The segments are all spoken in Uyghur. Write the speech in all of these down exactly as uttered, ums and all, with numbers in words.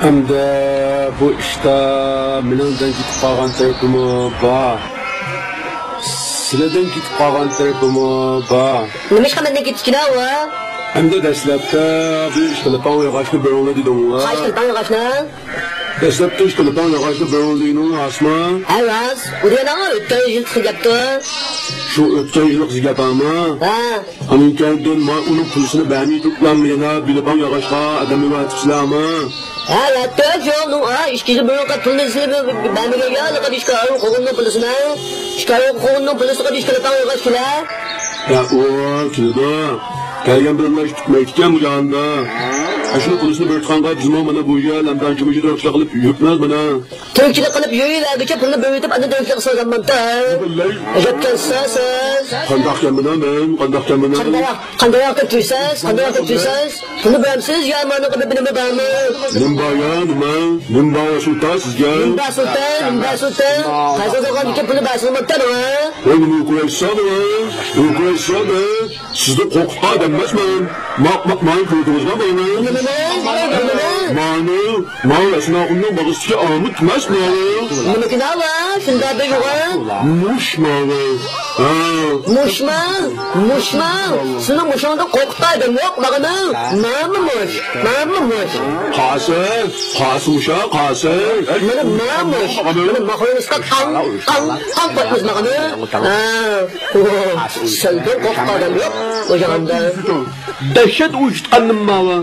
ئەمدى بۇ ئىشتا مېنىڭدىن كېتىپ قالغان تەرىپىمۇ بار. سىلىدىن كېتىپ قالغان تەرىپىمۇ بار. نېمىشقا مەندىن كېتىشكىنە ئۇ؟ ئەمدى دەسلەپتە بۇ ئىشقىلىپاڭ ياغاچنى بېرىڭلار دېدىڭلار. قايسى ئىشقىلىپاڭ ياغاچنى؟ دەسلەپتە ئىشقىلىپاڭ ياغاچنى بېرىڭلار دېگىنىڭ راستمۇ؟ ھە، راست. ئۇ دېگەن ئۆتكەن يىل قىلغان گەپتۇ. شۇ ئۆتكەن يىللىق گەپمۇ؟ ھە. ئانىڭكەندىن ما ئۇنىڭ پۇلىسىنى بەرمەي تۇرۇپلارمۇ يەنە بىلىپاڭ ياغاچقا ئادەم ئەۋەتىپسىلەرمۇ؟ ھە، ھەتتا شۇنىڭ، ھە، ئىككى يىل بۇرۇنقى پۇلنى سىلەر بەرمىگەن يا، ئىشكارغا قوغۇننىڭ پۇلىسىنى. ئىشكارغا قوغۇننىڭ پۇلىسىغا ئىشكىلىپاڭ ياغاچ كېلە. ھە، ئۇ كېلىدۇ. كەلگەن بىلەنلا ئىش پۈتمەيدىكەن بۇ جاھاندا. ئاشۇنىڭ پۇلىسىنى بېرىدىغانغا بىزمۇ مانا بۇ يەر ھەمدە ئانچە-مۇنچە تىرىكچىلىك قىلىپ يۈرۈپمىز مانا. تىرىكچىلىك قىلىپ يۈرۈۋەرگۈچە پۇلنى بېرىۋېتىپ ئاندىن تىرىكچىلىك قىلساممانتا. ئەجەبكەنسىز سىز. قانداقكەن مانا مەن، قانداقكەن مانا؟ قانداق، قانداقراق دەپ تۇرىسىز، قانداقراق دەپ تۇرىسىز؟ پۇلنى بېرەمسىز يا مانىڭغا بىر نېمە بارمۇ؟ نېمە بار يا، نېمە؟ نېمە بار سۇلتان سىزگە؟ نېمە بار سۇلتان، نېمە بار سۇلتان؟ قەرز ئالغاندىكىن پۇلنى بەرسىڭىزمانتا ماڭا. ۋاي، نېمە ئۇكۇراشسا ماڭا؟ نېمە ئۇكۇراشسا مەن؟ سىزنى قورقۇتقان ئادەم ئەمەسمەن. ما، ما، مانى كۆردىڭىزمۇ مانا؟ نېمىنى؟ نېمىنى؟ مانى، مانى ئەسماخۇننىڭ باغرىسىدىكى ئامۇت ئەمەسمۇ؟ نېمىكىن ئاۋا، شۇنداق دەيدىغۇ؟ مۇش مانى. ھە. مۇشما؟ مۇشما؟ سېنىڭ مۇشۇڭدىن قورقۇتقان ئادەم يوق ماڭىمۇ. ماما مۇش، ماما مۇش. قاسى، قاسى مۇشا، قاسى. مانا ماما مۇش. مانا ماخوينىسقا قاڭ، قاڭ، قاڭ قويمىز ماڭىمۇ. ھە. سەندىن قورققان ئادەم يوق بۇ جاھاندا. دەھشەت ئۇيۇشۇتقاننىم ماۋۇ.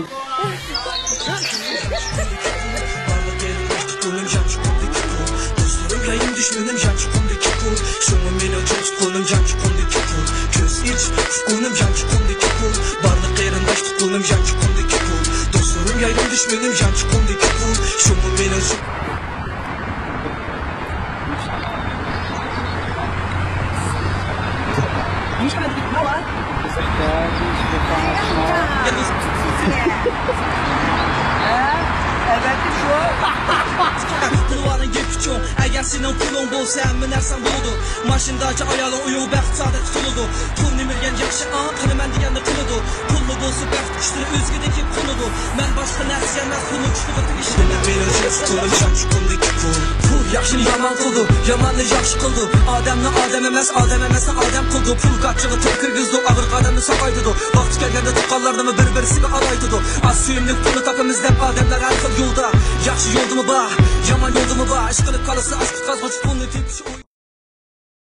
پۇلۋارنىڭ گېپى چوڭ، ئەگەر سېنىڭ پۇلۇڭ بولسا، ھەممە نەرسەڭ بولىدۇ. ماشىنىداچە ئايالىڭ ئۇيۇغا بەخت سائادەت قۇتۇلىدۇ. پۇل نېمە دېگەن ياخشى، ئاڭ، قېنى مەن دېگەننى قىلىدۇ. پۇلمۇ بولسا بەخت كۈچلىرى ئۆزگىدىن كېلىپ قونىدۇ. مەن باشقا نەرسە ئەمەس، پۇلنىڭ كۈچلۈكى تېگىشلىك. مېنىڭچە پۇلۇم جان چۇقۇمدىكى پۇل. پۇل ياخشىنى يامان قىلىدۇ، ياماننى ياخشى قىلىدۇ. ئادەمنى ئادەم ئەمەس، ئادەم ئەمەسنى ئادەم قىلىدۇ. پۇل گاچىغا تىل كىرگۈزىدۇ، ئاغرىق ئادەمنى ساقايتىدۇ. ۋاقتى كەلگەندە تۇغقانلارنىمۇ بىر-بىرسىگە ئالايتىدۇ. ئاز سۆيۈملۈك پۇلنى تاپىمىز دەپ ئادەملەر ھەر خىل يولدا. ياخشى يولدىمۇ بار، يامان يولدىمۇ بار. ئىشقىلىپ كاللىسى ئاچ قازغۇچ پۇلنى تېپىش.